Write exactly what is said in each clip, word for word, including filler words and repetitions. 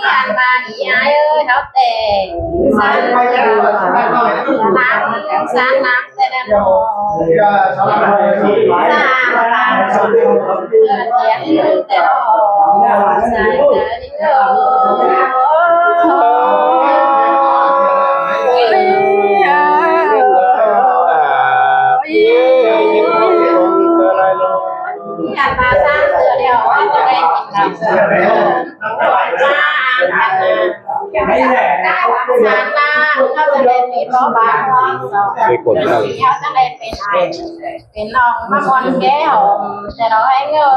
Ăn ba ꞌnị ơi, ơi, háo tê. Sáng, sáng, sáng, sáng, tê đen. Sáng, sáng, sáng, tê đen. Sáng, sáng, Cái cột đó. Pên ꞌnọng ꞌmá ꞌmuôn ké hỏng, ꞌchí ꞌnọi ꞌngớ.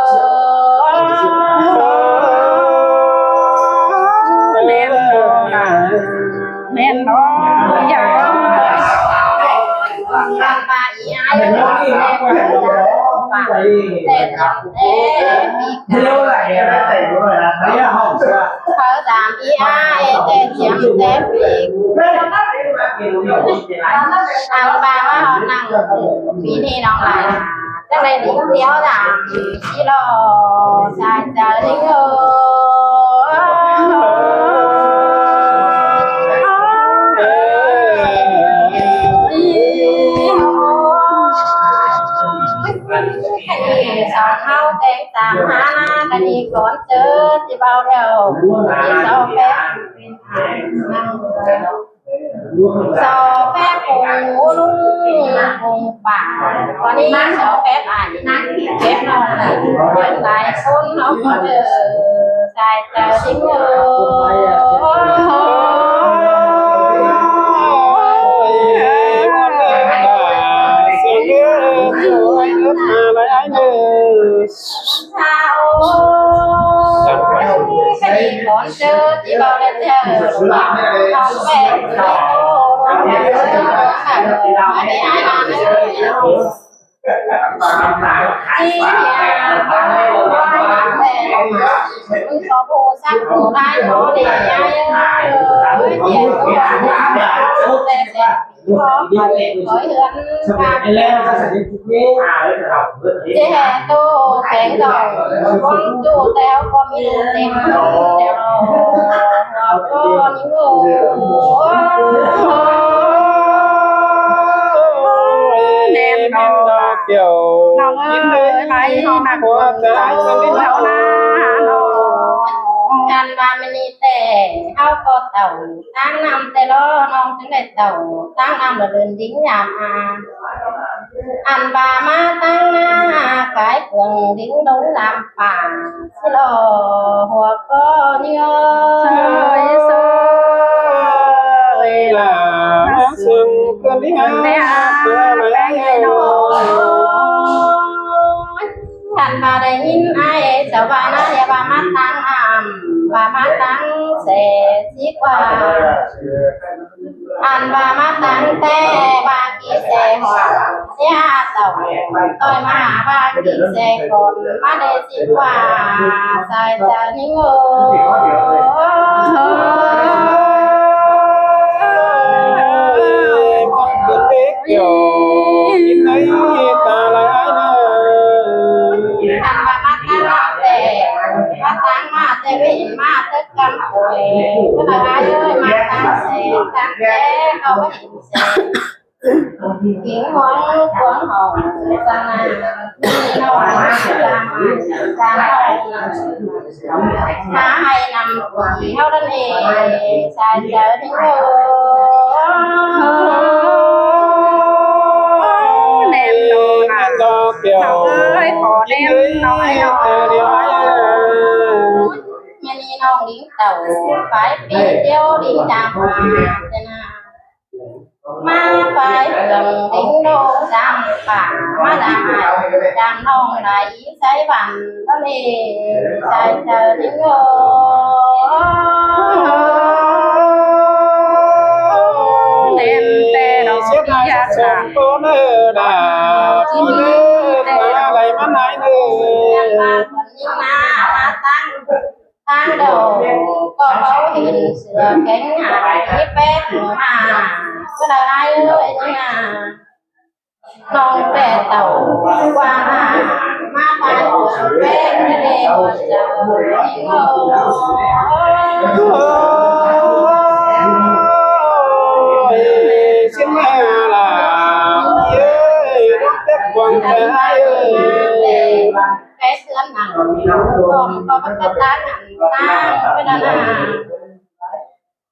ꞌMen ꞌnớ, ꞌmen ꞌnớ, ꞌmí ꞌnị ꞌnớ. Tết chăm Tết, pí ꞌnị ꞌnớ. Khói dam ꞌmí ꞌnị ꞌnớ, Tết chăm Tết, pí ꞌnị ꞌnớ. Ăn ba ꞌmá ꞌhọt ꞌnăng, pí ꞌnị ꞌnọng lai. Chắng đảy đính tiếu dam, ꞌchí ꞌlo, sai chaư đính ơ. Song ꞌháu teng tam há ꞌna, ꞌcọ đi cón ꞌchớ, ꞌchí báu đeo, ꞌchí sau phép. Sau phép phung ꞌlung phung pả, ꞌcọ đi sau phép ai, phép ꞌnọng lai, phép lai ꞌsốn ꞌnọng ꞌcọ đảy sai chaư đính ơ. Sao? Cái gì con chứ, chỉ bảo là theo. Không phải. Chỉ là con này, con này, con này. Có bộ sách của ai đó để ai, ơi, tiền của ai đó. Có phải có hương. Chê hè tô phén dòng, con chủ teo có mi đủ tên con teo. Con ngủ. Nén nó. Nó ơi, hay nặng của tao, con đi theo na nó. Ăn ba mình đi tè, hao có tàu, tháng năm tè lo, non tháng này tàu, tháng năm là đơn đính nhảm à. Ăn ba má táng ꞌna, khái phường đính đống làm phả, xí lò hùa có nhớ. Sơi sơi là sương cơn đi hát, cơn đi hát, cơn đi hát. Ăn ba đảy ꞌnhính ai, cháu ba ꞌna, ya ba má táng ꞌna, ba má táng xe xí qua. Ăn ba má táng té, ba kí xe hua, té ha tàu, ꞌtoi má ba kí xe côn, má đe xí qua, sai sai ꞌnhính ơ. Ăn ba má táng ꞌna té, má táng ꞌna té, má té căm ôi, có là ai ơi, má táng xe, táng té, không có gì xe. Tiếng huống cuống hồng, sang là đi nọ, sang là, sang là, há hay nằm quỷ hao đan ê, sai chớ đi ngô. Ném đồ nè. Nó ơi, khó ném, nó ơi, nó. Nhà đi nông đi tàu, phải đi tiêu đi đàng hoàng, thế nào. Má phải hương đính đô dăm pả, má dăm ai, dăm nông là ý sai văn, đó lì sai sơ đính đô. Nên tê nó siết ai siết sống cô nơ đà, cô nơ đà, lấy mắt ai nơ. Dăm pả, con đi má, má tăng. Tháng đầu có báo hiện sửa kén hại, ý pét hả? Có là ai ơi chứ hả? ꞌnọng ꞌpẹ tảu ꞌquá ꞌmá ꞌmá tai cuông ꞌpéng ꞌmá đe ꞌquá chaư. ꞌSiến ꞌmá ꞌlạ, ꞌới, ꞌlọk tép quảng ꞌtẹ ái ꞌới. Cái xưa nặng còn có bất cứ ta nặng ta cái đó là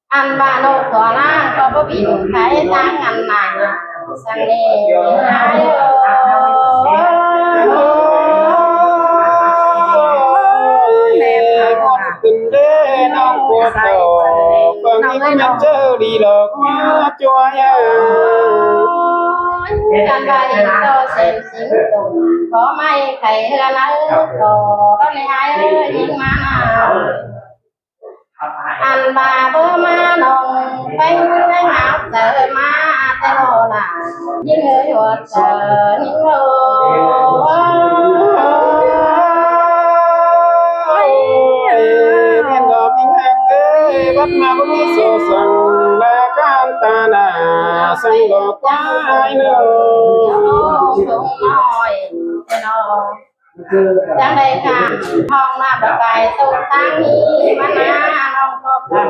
ăn ba nô có lang có bất bình cái ta ngăn nặng sang nê ai ơi. Ôi, mẹ con từng đê nông của tàu, con đi con mẹ chơi đi lộc mà chua ya. Căn ba đi to xem xính tùng, có may khay hưa nắng có, có đi ai ơi, nhưng mà nào. Ăn ba bơ má nông, bánh bánh áo, tớ má, tớ lô là, những người hùa tớ, những người. Ôi, ôi, ôi, ôi, ôi, ôi, ôi, bắt mà có biết số phận là con ta nà, sân gò quá ai nữa. Chăng đảy khả hong ꞌnạp đảy tai tốc táng ꞌnị ꞌmắn ꞌná ꞌnọng ꞌcọ căm,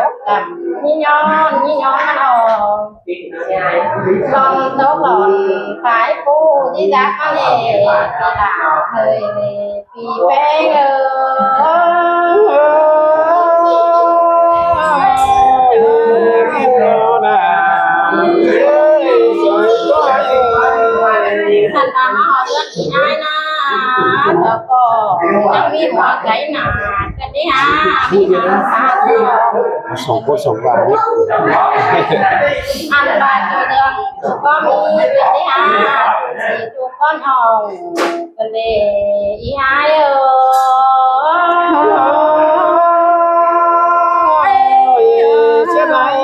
tốc căm, ꞌnị nhón, ꞌnị nhón ꞌmắn ꞌnọng. Con tốc lỏn phái pú đi dák ꞌmắn ꞌnị, đi đả hơi ꞌnị, pi ꞌpéng ơi. Khăn ta ꞌmá ꞌhọt ꞌlớt ꞌnị ái ꞌná, tớ ꞌcọ chắng ꞌmí ꞌmưa cái nả, cái đi hả, đi hả, hả. Song ꞌcốn song ꞌva ꞌnị. Ăn ba tô đường, tô ꞌcọ ꞌmí, cái đi hả, tô con hỏng. Kăn đê ꞌnị ái ơi. Ôi, siết lai,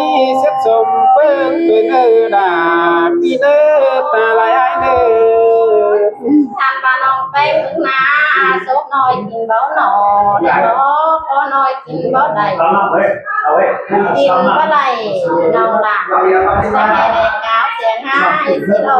siết sôm ꞌpứng ꞌtoi ꞌnớ đà, pi ꞌnớ ta lai ai ꞌnớ. Than ba ꞌnọng ꞌpéng ꞌmứng ná, sốp ꞌnọi kin báu nỏ, đảy nó, có ꞌnọi kin báu đảy. Kin báu đảy, ꞌnọng lả, seng ai đảy cáo, seng ai xí lỏ.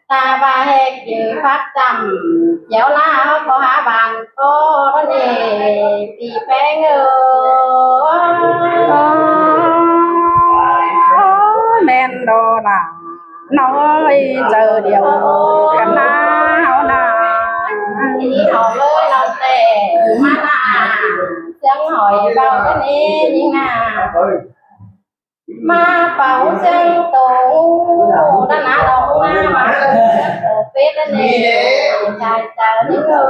Ta ba hê kin phắc chăm, kéo la có há bàn có vấn đề vì bé ngơ. Ôi, ꞌmen đó là nói giờ điều cần áo là đi học với lòng tệ mà là chẳng hỏi bao cái này như nào. Mà bảo chẳng tổ đã ná lòng mà mà tổ biết đến này. Chai chai những người.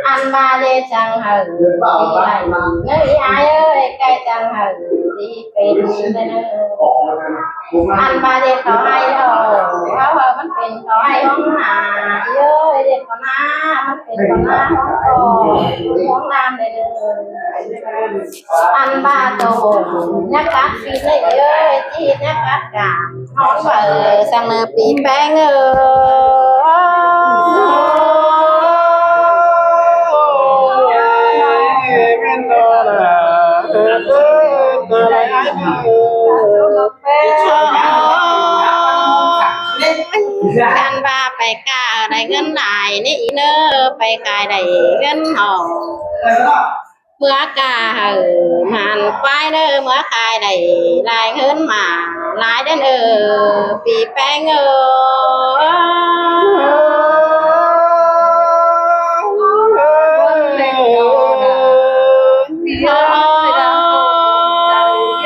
Ăn ba dê chăng hảư đi đảy, nơi ai ơi, cái chăng hảư đi pên bên nơi. Ăn ba dê tỏ hay ơ, hảư hảư ꞌmắn pên tỏ hay hóng hả, ơi, dê tỏ na, ꞌmắn pên tỏ na hóng tỏ, hóng lam đê nơi. Ăn ba tổ, nhắc cắt phi lệ ơi, chi nhắc cắt cả. Hóng phở sang nơ pi ꞌpéng ơ. Ăn ba pay ca đảy ꞌngớn lai ꞌnị ꞌnớ, pay khai đảy ꞌngớn hỏng. ꞌMưa ca hảư mẳn ꞌquái ꞌnớ, ꞌmưa khai đảy lai ꞌngớn ꞌmá lai đen ơ, pi ꞌpéng ơ.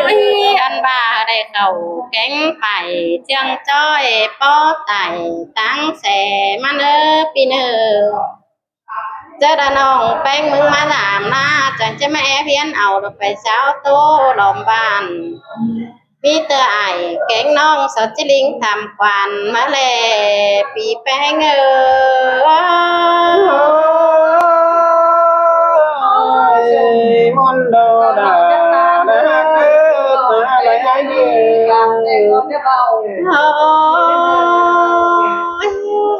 Ôi, ăn ba đảy khảu kéng pay, ꞌchương ꞌchoi ꞌpó tảy, táng xe ꞌmắn ơ, pi ꞌnớ. Chớ đa ꞌnọng ꞌpéng ꞌmứng ꞌmá dảm ꞌná, chắng ꞌchớ ꞌmá é phiến au độc pay sáo tô lom bàn. ꞌmí ꞌtưa ải kéng ꞌnọng sáu ꞌchí ꞌlính tham quan ꞌmá ꞌlẹ ꞌpi ꞌpéng ơi. Ôi, ꞌmuôn đô đa, đa, đa, đa, đa, đa, đa. Ôi,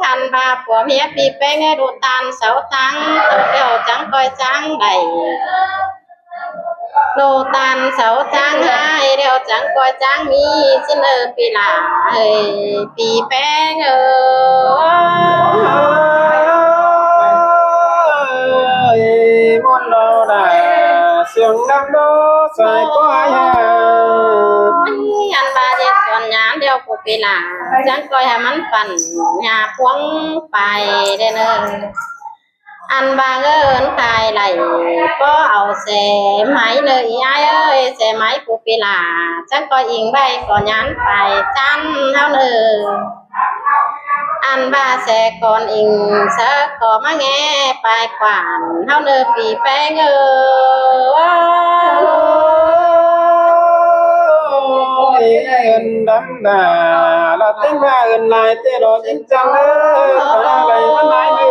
ăn ꞌva phua ꞌmía ꞌpi ꞌpéng ơi, ꞌlụk ꞌtan sáu tháng, ꞌtạu ꞌlẹo chắng ꞌcoi chắng đảy. ꞌLụk ꞌtan sáu tháng ꞌhại ꞌlẹo chắng ꞌcoi chắng ꞌmí ꞌsịn ơ ꞌpi ꞌla ơi, ꞌpi ꞌpéng ơi. Ôi, ꞌmuôn đô đa, siêng đăm đô sai ꞌcoi ha. Ôi, ăn ꞌva ꞌdệt ꞌcọn nhắn ꞌlẹo ꞌcọ ꞌpi ꞌla, chắng ꞌcoi ha ꞌmắn păn ꞌnhá phuông pay đé ꞌnớ. Ăn ꞌva ơn khai đảy, ꞌcọ au xe máy ꞌnớ ꞌi ải ơi, xe máy ꞌcọ ꞌpi ꞌla, chắng ꞌcoi inh ꞌvạy ꞌcọ nhắn pay chăn ꞌháu ꞌnớ. Ăn ꞌva xe ꞌcọn inh sáư ꞌcọ ꞌmá ꞌnghé pay quản ꞌháu ꞌnớ ꞌpi ꞌpéng ơi. Ôi, ơn đăm đa, ꞌlạ ꞌtếng ꞌva ơn lai ꞌtẹ lo chính chăn ơi, ta lai ꞌmắn lai ơi.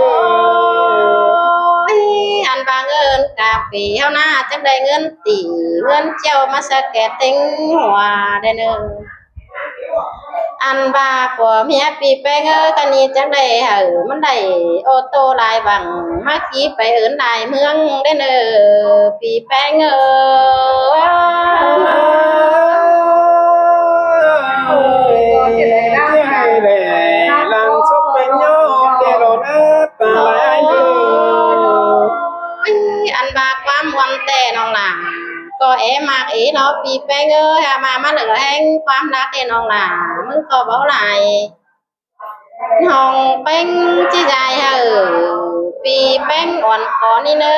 Ôi, ăn ꞌva ơn cà phê ꞌháu ꞌná chắng đảy ơn tỉ, ơn ꞌchẹo ꞌmá sa kẻ ꞌtếng hua đé ꞌnớ. Ăn ꞌva phua ꞌmía ꞌpi ꞌpéng ơi, ꞌcắn ꞌnị chắng đảy hảư ꞌmắn đảy ô tô lai văng, ꞌmá ꞌkí pay ơn lai ꞌmướng đé ꞌnớ ꞌpi ꞌpéng ơi. Ôi, ꞌchí ꞌhại đảy lăng sút pay ꞌnhó ꞌtẹ lo ꞌnớ, ta lai ơi. Ôi, ăn ꞌva ꞌquám ꞌmuôn ꞌtẹ ꞌnọng ꞌla ꞌcọ é ꞌmặc ꞌí ꞌnớ ꞌpi ꞌpéng ơi, ha ꞌmá ꞌmá lỏ ꞌhéng ꞌquám lắc ꞌtẹ ꞌnọng ꞌla, ꞌmứng ꞌcọ báu lai. ꞌNọng ꞌpéng ꞌchí dai hảư ꞌpi ꞌpéng ón ꞌcọ ꞌnị ꞌnớ,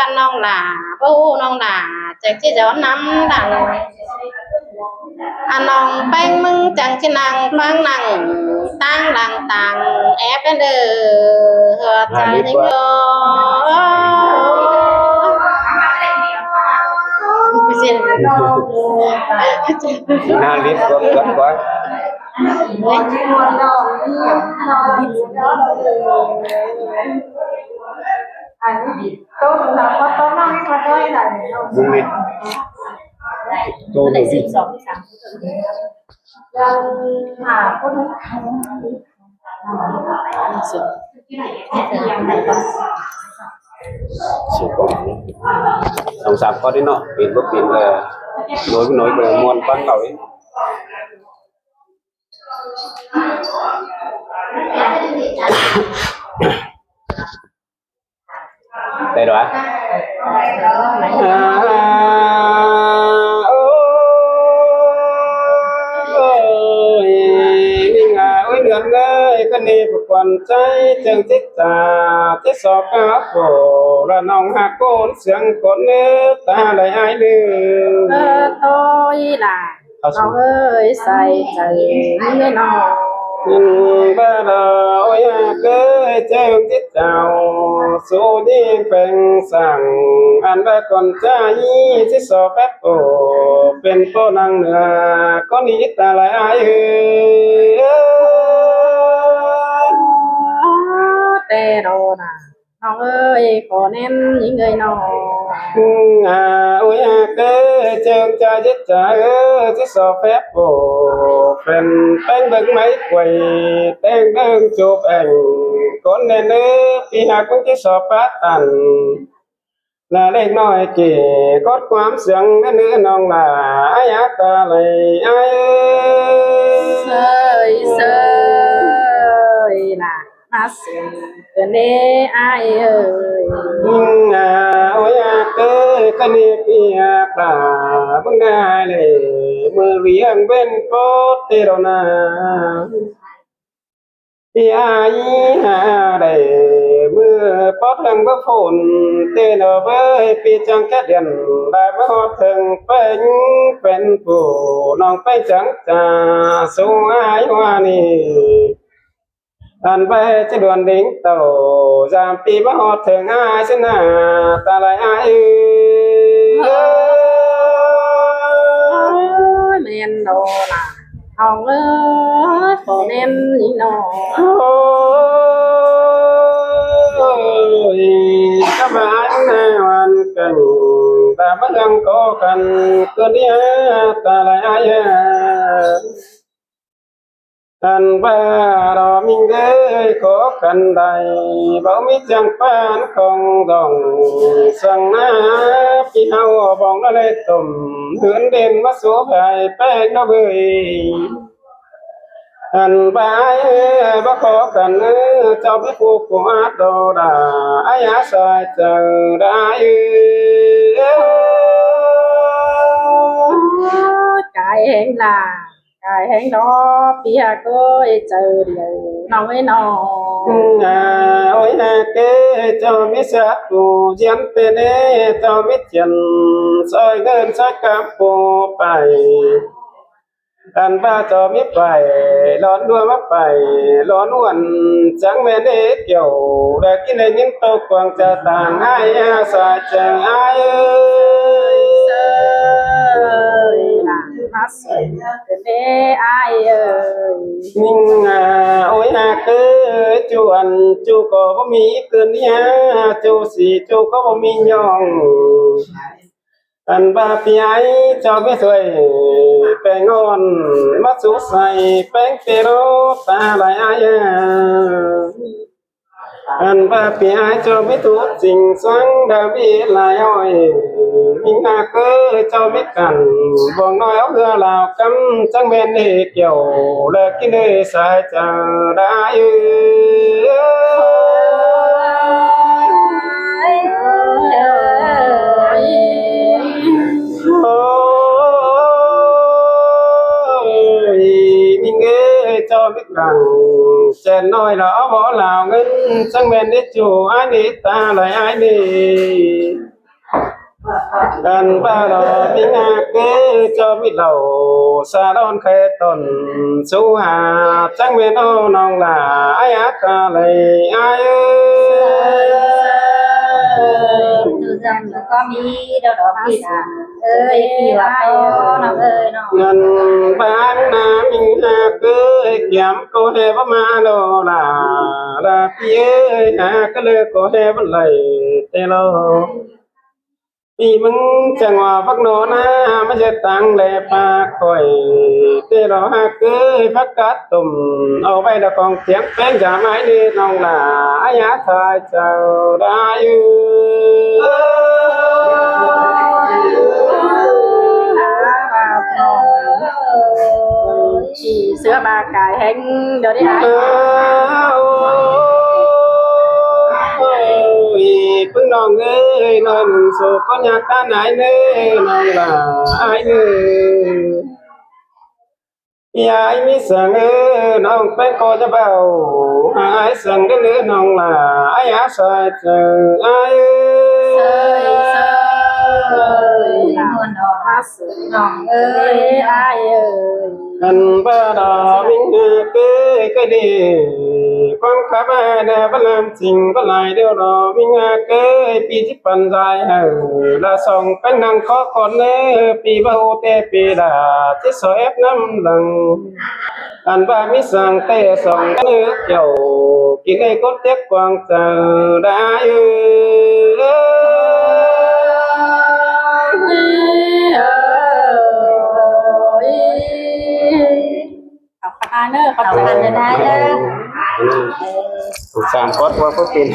ăn ꞌnọng ꞌla, báu ꞌhụ ꞌnọng ꞌla chắng ꞌchí dón ꞌnắm đăng. Ăn ꞌnọng ꞌpéng ꞌmứng chắng ꞌchí ꞌnăng ꞌphắng ꞌnăng ꞌtáng lăng tang ép đé ꞌnớ, hua chai ꞌnhính ơi. Ná lít ꞌcọ ꞌcọ ꞌcọ. Bung lít. Tô đồ gì? Sông sáp ꞌcọ đi ꞌnớ, pên báu pên ꞌlạ, nối nối ꞌcọ ꞌmuôn ꞌpắn đaư ꞌnị. Đảy đỏ a? Ôi, ꞌmí ꞌnhá ôi ꞌnưn ơi, ꞌcắn ꞌnị ꞌcọ ꞌquám ꞌchái chắng ꞌchí ta, ꞌchí sóp ꞌcọ ꞌcọ, ꞌlạ ꞌnọng ꞌhặc ꞌcốn siêng ꞌcốn ꞌnớ, ta lai ải ꞌnớ. Ơ, ꞌtoi ꞌla. ꞌNọng ơi, sai chaư ꞌnị ꞌnớ ꞌnọng. Ăn ꞌva đa ôi ꞌhặc ơi, chắng ꞌchí chảu, su ꞌnị ꞌpéng săng, ăn ꞌva ꞌcọn ꞌchái ꞌchí sóp phép ꞌcọ, pên ꞌpộ ꞌnăng ꞌnưa, ꞌcốn ꞌnị ta lai ải ơi. Té đô đa. ꞌNọng ơi, ꞌcọ ꞌnén ꞌnhính ơi ꞌnọng. À, ôi ꞌhặc ơi, chắng ꞌchí dết chaư ơi, ꞌchí sóp phép ꞌcọ, pên ꞌpéng bớng máy quay, ꞌpéng bớng chụp ảnh, ꞌcốn ꞌnén ơi, ꞌpi ꞌhặc ꞌcốn ꞌchí sóp pát ăn. ꞌLạ ꞌlẹc ꞌnọi kỉ, ꞌcót ꞌquám siêng ꞌnớ ꞌnọng ꞌla, ải ꞌhặc ta lai ải ơi. Sơi, sơi, ꞌla. ꞌMá siêng ꞌcọ ꞌnê ải ơi. Ơ, à, ôi ꞌhặc ơi, ꞌcọ ꞌnị ꞌpi ꞌhặc ꞌla, bớng ꞌnị ải ꞌlẹ, ꞌmự ꞌliệng ꞌvến pót té đô ꞌna. ꞌPi ải ha đảy, ꞌmự pót ꞌliệng báu phôn té đô bới, ꞌpi chắng cá điên, đảy báu hót ꞌtếng ꞌpéng, pên phủ, ꞌnọng ꞌpéng chắng cha, su ải ꞌhua ꞌnị. Ăn ꞌvạy ꞌchí đuôn đính tảu, dăm ꞌpi báu hót ꞌtếng ải ꞌsịn ꞌna, ta lai ải ơi. Ôi, ꞌmen đo ꞌnạ. ꞌHong ơi, khổ nên nhí ꞌnọ. Ôi, cắp ꞌván ꞌnạ ꞌván căng, ta ꞌmá ꞌhăng khó khăn, ꞌcọ ꞌnị ta lai ai a. Ăn ꞌva ꞌlo ꞌmính ơi khó khăn đảy, báu ꞌmí chắng ꞌphắn khong dỏng, săng ꞌná ꞌpi ꞌháu bong ꞌná lai tôm, ꞌhướn đên ꞌmá sú ꞌhại ꞌpéng ꞌnọ bới. Ăn ꞌva ai ơi, báu khó khăn ơi, ꞌchọ ꞌmí phu phu át đo đa, ai á sai chaư đa ơi. Ôi, cai ꞌhéng ꞌnạ. Cai ꞌhéng đo, ꞌpi ꞌhặc ơi, chaư điêu ꞌnọng ơi ꞌnọ. À, ôi ꞌhặc ơi, ꞌchọ ꞌmí sắt phu ꞌdiến pên ê, ꞌchọ ꞌmí chiên soi ꞌngớn soi cắp phu pay. Ăn ꞌva ꞌchọ ꞌmí pay, lón ꞌlúa ꞌmá pay, lón ꞌuôn chắng ꞌmen ê, kiẻo đa kin ê ꞌnhính tô quang chaư tang ai a, sai chaư ai ơi. Ôi, ꞌnạ, ꞌmá sưn ꞌcọ ꞌnị ai ơi. ꞌMính à, ôi ꞌhặc ơi, ꞌchu ăn ꞌchu ꞌcọ báu ꞌmí ꞌcứn ꞌnị a, ꞌchu sí ꞌchu ꞌcọ báu ꞌmí ꞌnhọng. Ăn ꞌva ꞌpi ai ꞌchọ ꞌmí suối ꞌpéng ꞌnọn, ꞌmá sú sai ꞌpéng tê ꞌló ta lai ai a. Ăn ꞌva ꞌpi ai ꞌchọ ꞌmí tút chinh săng đa ꞌmí lai ôi. ꞌMính ꞌhặc ơi, ꞌchọ ꞌmí căn bong ꞌnọi ók ꞌhứa lao cắm, chắng ꞌmen ê, kiẻo đa kin ê, sai chaư đa ơi. Ôi, ꞌmính ơi, ꞌchọ ꞌmí căn chén ꞌnọi ꞌlo báu lao ꞌngớn, chắng ꞌmen ê, ꞌchu ai ꞌnị ta lai ai ꞌnị. Ăn ꞌva ꞌlo ꞌmính ꞌhặc ơi, ꞌchọ ꞌmí lảu sa đon khay tón sú ha, chắng ꞌmen âu ꞌnọng lả ai ác ca lai ai ơi. Tư dăm ꞌcọ ꞌmí đo đo ꞌpi ꞌnạ. Ơi, ꞌpi ꞌhặc ơi, ꞌnọng ơi ꞌnọ. Ăn ꞌva ꞌnạ ꞌmính ꞌhặc ơi, kiêm ꞌcọ ꞌhế báu ꞌmá ꞌlo lả, lả ꞌpi ơi, ꞌhặc ꞌcọ ꞌlới ꞌcọ ꞌhế báu lai tê ꞌlo. ꞌPi ꞌmứng chắng ꞌva phắc ꞌnọ ꞌnạ, ꞌmá ꞌdệt tang lai pha khỏi tê ꞌlo ꞌhặc ơi, phắc cát tôm, au ꞌvạy đa khong chiếng ꞌpéng dam ai ꞌnị ꞌnọng lả, ai á sai chaư đa ơi. Chỉ sửa ba cái hẹn đó đi ai. Ôi, ꞌpứng ꞌnọng ơi, ꞌnọi ꞌnưng sổ ꞌcọ ꞌnhá ꞌtan ai ꞌnớ, ꞌnọng lả ai ꞌnớ. Ai ꞌmí săng ơi, ꞌnọng ꞌpéng ꞌcọ ꞌchá báu, ai săng đé ꞌnớ ꞌnọng lả, ai á sai chaư ai ơi. Sai, sai. Ôi, ꞌnọng ơi, ai ơi. Ăn ꞌva ꞌlo ꞌmính ꞌhặc ơi, ꞌcọ đi quảng cáo ba đa báu ꞌlam chinh báu lai điêu ꞌlo ꞌmính ꞌhặc ơi, ꞌpi ꞌchí păn dai hảư, lả song ꞌpéng năng khó khăn ꞌnớ, ꞌpi báu ꞌhụ tê ꞌpi đa ꞌchí so ép ꞌnặm lăng. Ăn ꞌva ꞌmí săng tê song ꞌnớ kiẻo, kin ê cốt tiếc quảng cáo đa ơi. Khảu khăn ꞌnớ, khảu khăn ꞌnớ. Sam cốt ꞌva phước pin.